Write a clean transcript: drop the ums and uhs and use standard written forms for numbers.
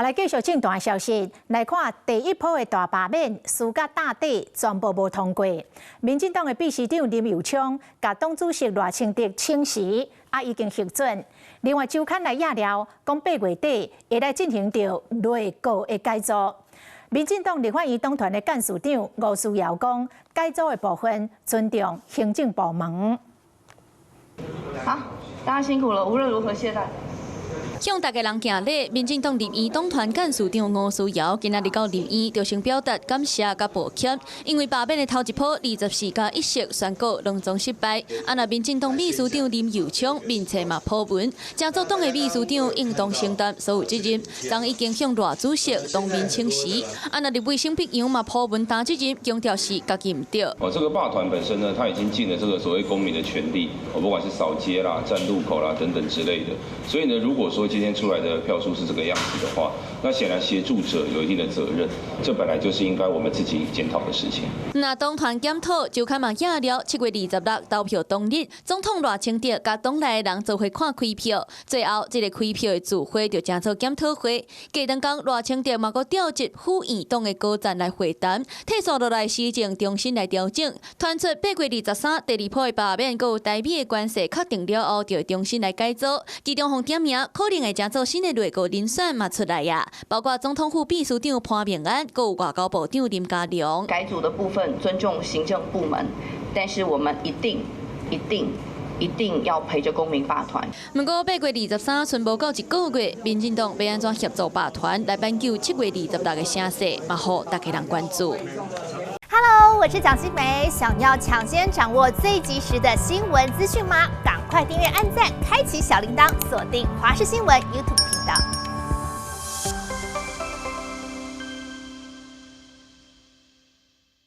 來繼續政壇消息，來看第一波的大罷免，輸甲膽底全部無通過。民進黨的秘書長林右昌，共黨主席賴清德請辭，啊已經核准。另外周刊來掖料，講8月底會來進行著內閣的改組。民進黨立法院黨團的幹事長吳思瑤講，改組的部分尊重行政部門。好，大家辛苦了，無論如何，謝謝大家。向逐家人行禮，民進黨立院黨團幹事長吳思瑤今仔日到立院，就先表達感謝佮抱歉，因為罷免的頭一波24加1席宣告攏總失敗。啊，若民進黨秘書長林右昌面冊嘛 po 文，正做黨的秘書長應當承擔所有責任，昨已經向賴主席當面請辭。啊，若立委沈伯洋嘛 po 文擔責任，強調是家己毋對。哦，這個罷團本身呢，他已經盡了這個所謂公民的權利，我不管是掃街啦、站路口啦等等之類的。所以呢，如果說今天出來的票數是這個樣子的話，那顯然協助者有一定的責任，這本來就是應該我們自己檢討的事情。那黨團檢討周刊嘛掖料，7月26投票當日，總統賴清德佮黨內的人做伙看開票，最後這個開票的組會就成做檢討會。隔兩工賴清德嘛閣調集府院黨的高層來會談，退煞落來施政重新來調整，傳出8月23第二波的罷免，閣有台美的關稅確定了後，就會重新來改組，其中予點名可能會成做新的內閣人選嘛出來啊，包括總統府秘書長潘孟安，閣有外交部長林佳龍。改組的部分尊重行政部門，但是我們一定、一定、一定要陪着公民罷團。毋過8月23賰無夠一個月，民進黨欲按怎協助罷團來挽救7月26的聲勢，嘛予逐家人關注。 Hello，我是蔣新梅，想要搶先掌握最及時的新聞資訊嗎？趕快訂閱、按讚、開啟小鈴鐺，鎖定華視新聞 YouTube 頻道。